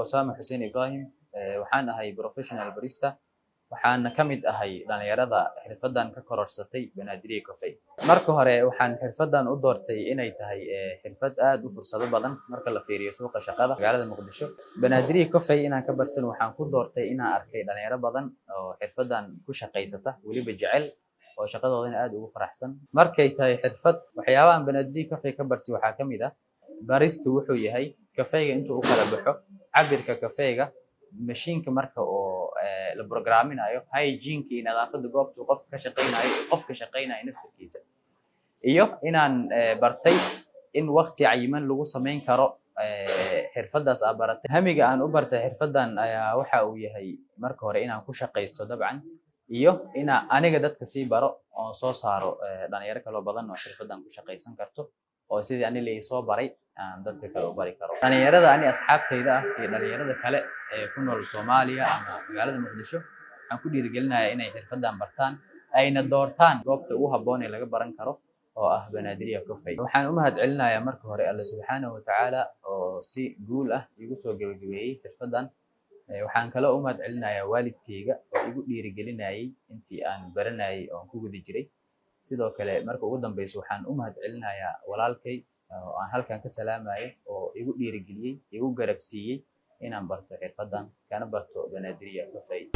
Usaama Xuseen Ibrahim. Waxaan ahay professional barista, waxaana ka mid ahay dhalinyarada xirfadan ka kororsatay Banaadiriya Coffee. Marka hore, waxaan xirfadan u doortay inay tahay xirfad aad u fursado badan marka la fiiriyo suuqa shaqada magaalada Muqdisho. Banaadiriya Coffee inaan ka bartan waxaan ku doortay inaan arkay dhalinyaro badan oo xirfadan ku shaqaysata, weliba jecel oo shaqadoodana aad ugu faraxsan. Markay tahay xirfad, waxyaabahan Banaadiriya Coffee ka bartay waxaa ka mid ah baristu wuxuu yahay, kafeyga intuu u kala baxo, cabirka kafeyga, mashiinka marka oo la programinayo, hygiene iyo nadaafadda goobta uu qofka ka shaqeynayo iyo qofka shaqeynayo naftirkiisa, iyo inaan bartay in waqti cayiman lagu sameyn karo xirfadaas aa baratay. Hamiga aan u bartay xirfadan ayaa waxa uu yahay marka hore inaan ku shaqaysto dabcan, iyo inaan aniga dadka sii baro oon soo saaro dhalinyaro kaloo badan oo xirfadan ku shaqaysan karto, oo sidii ani lai soo baray aan dadka kale u bari karo. Dhalinyarada ani asxaabtayda ah iyo dhalinyarada kale ee ku nool Soomaaliya ama magaalada Muqdisho waxaan ku dhiirigelinayaa inay xirfadan bartaan, ayna doortaan goobta ugu habboon ee laga baran karo oo ah Banaadiriya Coffee. Waxaan u mahad celinayaa marka hore Alle subxaanahu watacaala oo si guul ah igu soo gabagabeeyey xirfadan. Waxaan kaloo u mahad celinayaa waalidkayga oo igu dhiirigelinayay intii aan baranayay oo aan ku guda jiray. Sidoo kale, marka ugu dambeyso, waxaan u mahad celinayaa walaalkay oo aan halkan ka salaamayo oo igu dhiirigeliyey, igu garab siiyey inaan barto xirfadan, kana barto Banaadiriya Coffee.